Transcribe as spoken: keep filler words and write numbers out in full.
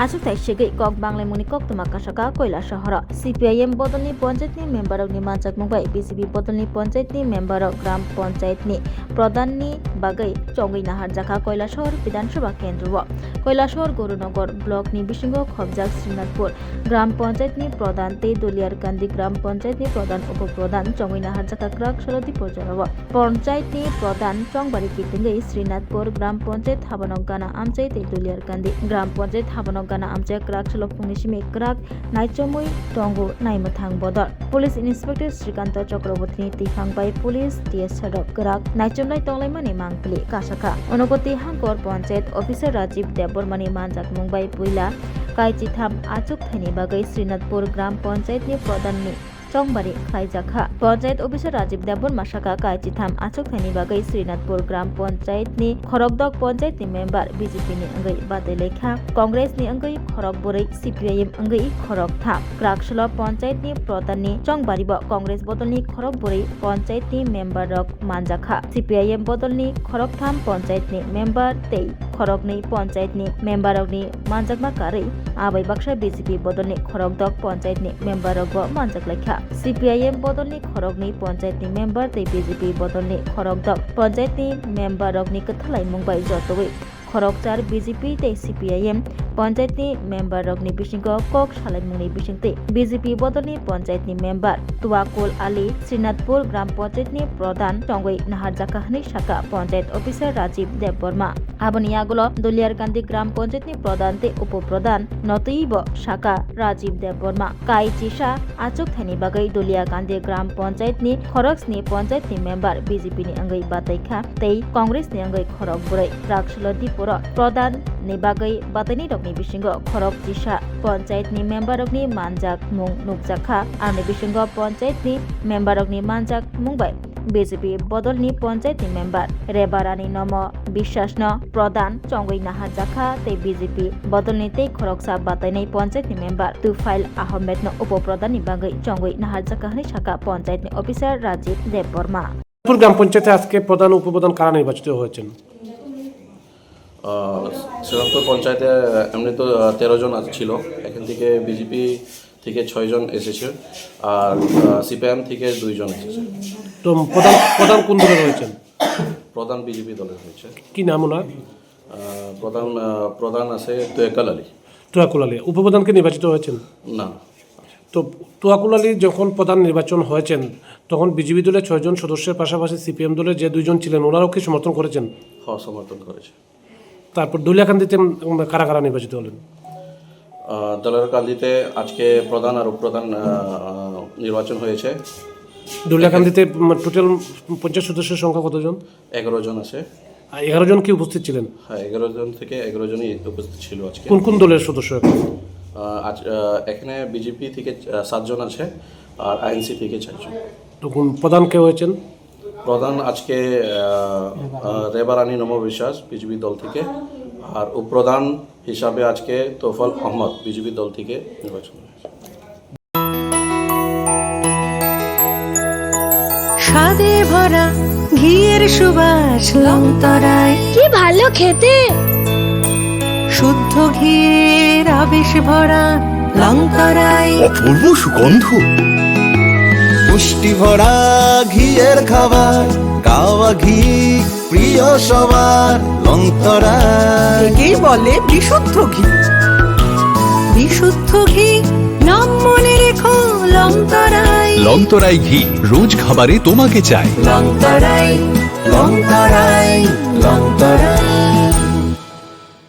Achukthai segwi kok banglaimungni koktwma kasaka Koilasahoro. C P I M bodolni ponchayatni memberrokni manjakmung bai B J P bodolni ponchayatni memberrok gram ponchayatni pradhanni bagwi chongwi naharjakha Koilasahor Bidhan Sabha kendro o. Koilasahor Gurunagar blockni bisingo khobjak Srinathpur gram ponchayatni pradhan tei Doliarkandi gram ponchayatni pradhan upo pradhan chongwi naharjakha kwrak salo Dipor jorao. Ponchayatni pradhan chongbari kitingwi Srinathpur gram ponchayat habanok gana amchai tei Doliarkandi gram ponchayat habanok gana amchai kwrak salo phungni simi kwrak naichomwi tongo naimwthang bodol. Police Inspector Srikanto Chakrabortini twiphang bai police T S rok kwrak naichomlai tonglaimani mangpili kasakha. Unokoti Hangkor Ponchayat Officer Rajiv Debbarmani manjakmung bai puila kaichitham achuk thaini bagwi Srinathpur gram ponchayatni pradhanni chongbari khlaijakha. Ponchayat Officer Rajiv Debbarma sakha kaichitham achuk thaini bagwi Srinathpur gram ponchayatni khorokdok ponchayatni member B J P ni wngwi batwi laikha, Congress ni wngwi khorok bwrwi, C P I M wngwi khorok tham. Kraksalo ponchayatni pradhanni chongbari bo Congress bodolni khorok bwrwi ponchayatni member rok manjakha. C P I M bodolni khorok tham ponchayatni member tei khoroknwi ponchayatni member rokni manjakma karwi abai baksa B J P bodolni khorok dok ponchayatni member rokbo manjak laikha. C P I M bodolni khoroknwi ponchayatni member tei B J P bodolni khorok dok ponchayatni member rokni kwthalaimung bai jotoi khorokchar B J P tei C P I M ponchayatni member rokni bisingo kok salaimungni bisingtwi B J P bodolni ponchayatni member Tuakul Ali Srinathpur gram ponchayatni pradhan chongwi naharjakha hwnwi sakha ponchayat officer Rajiv Debbarma. Aboni yagulo Doliarkandi gram ponchayatni pradhan tei upo pradhan notwibo sakha Rajiv Debbarma. Kai chisa achuk thaini bagwi Doliakandi gram ponchayatni khorok sni ponchayatni member B J P ni wngwi bataikha tei Congress ni wngwi khorok bwrwi. Raksalo Diporo pradhan ni bagwi batainai rokni bisingo khorok chisa ponchayatni member rokni manjak mung nukjakha. Ani bisingo ponchayatni member rokni manjak mung bai B J P bodolni ponchayatni member Rebarani Nomo Biswasno pradhan chongwi naharjakha tei B J P bodolni tei khoroksa batainai ponchayatni member Tufail Ahmedno upo pradhanni bagwi chongwi naharjakha hwnwi sakha ponchayatni officer Rajiv Debbarma. Serampore গ্রাম পঞ্চায়েতে আজকে প্রধান উপপ্রধান কারা নির্বাচিত হয়েছেন? আহ, শ্রীরামপুর পঞ্চায়েতে এমনি তো, আহ, তেরো জন আজ ছিল, এখান থেকে বিজেপি থেকে ছয় জন এসেছে, আর, আহ, সিপিআইএম থেকে দুই জন এসেছে। তো প্রধান, প্রধান কোন দলে রয়েছেন? প্রধান বিজেপি দলে রয়েছে। কি নাম ওনার? আহ, প্রধান, আহ, প্রধান আছে তুয়াকুল আলী। তুয়াকুল আলী উপপ্রধানকে নির্বাচিত হয়েছেন? না। তো তুয়াকুল আলী যখন প্রধান নির্বাচন হয়েছেন, তখন বিজেপি দলের ছয়জন সদস্যের পাশাপাশি সিপিএম দলের যে দুইজন ছিলেন, ওনারাও কি সমর্থন করেছেন? হ্যাঁ, সমর্থন করেছে। তারপর দলিয়াকান্দিতে, উম, কারা কারা নির্বাচিত হলেন? আহ, দলিয়াকান্দিতে আজকে প্রধান আর উপপ্রধান, আহ, আহ, নির্বাচন হয়েছে। দলিয়াকান্দিতে, উম, টোটাল পঞ্চায়েত সদস্যের সংখ্যা কতজন? এগারো জন আছে। আর এগারো জন কি উপস্থিত ছিলেন? হ্যাঁ, এগারো জন থেকে এগারো জনই উপস্থিত ছিল আজকে। কোন কোন দলের সদস্য এখন? আহ, আজ, আহ, এখানে বিজেপি থেকে, আহ, সাতজন আছে আর আইএনসি থেকে চারজন। তখন প্রধান কে হয়েছেন? প্রধান আজকে, আহ, আহ, রেবা রানী নম বিশ্বাস বিজেপি দল থেকে, আর উপপ্রধান হিসাবে আজকে তোফাল আহমদ বিজেপি দল থেকে নির্বাচন হয়েছে। স্বাদে ভরা ঘিয়ের সুবাস লংতরায়। কি ভালো খেতে! শুদ্ধ ঘিয়ের আবেশ ভরা লংতরায়। অপূর্ব সুগন্ধ। পুষ্টি ভরা ঘিয়ের খাবার, গাওয়া ঘি প্রিয় সবার লংতরায়। একেই বলে বিশুদ্ধ ঘি। বিশুদ্ধ ঘি, নাম মনে রেখো লংতরায়। লংতরায় ঘি, রোজ খাবারে তোমাকে চাই। লংতরায়, লংতরায়।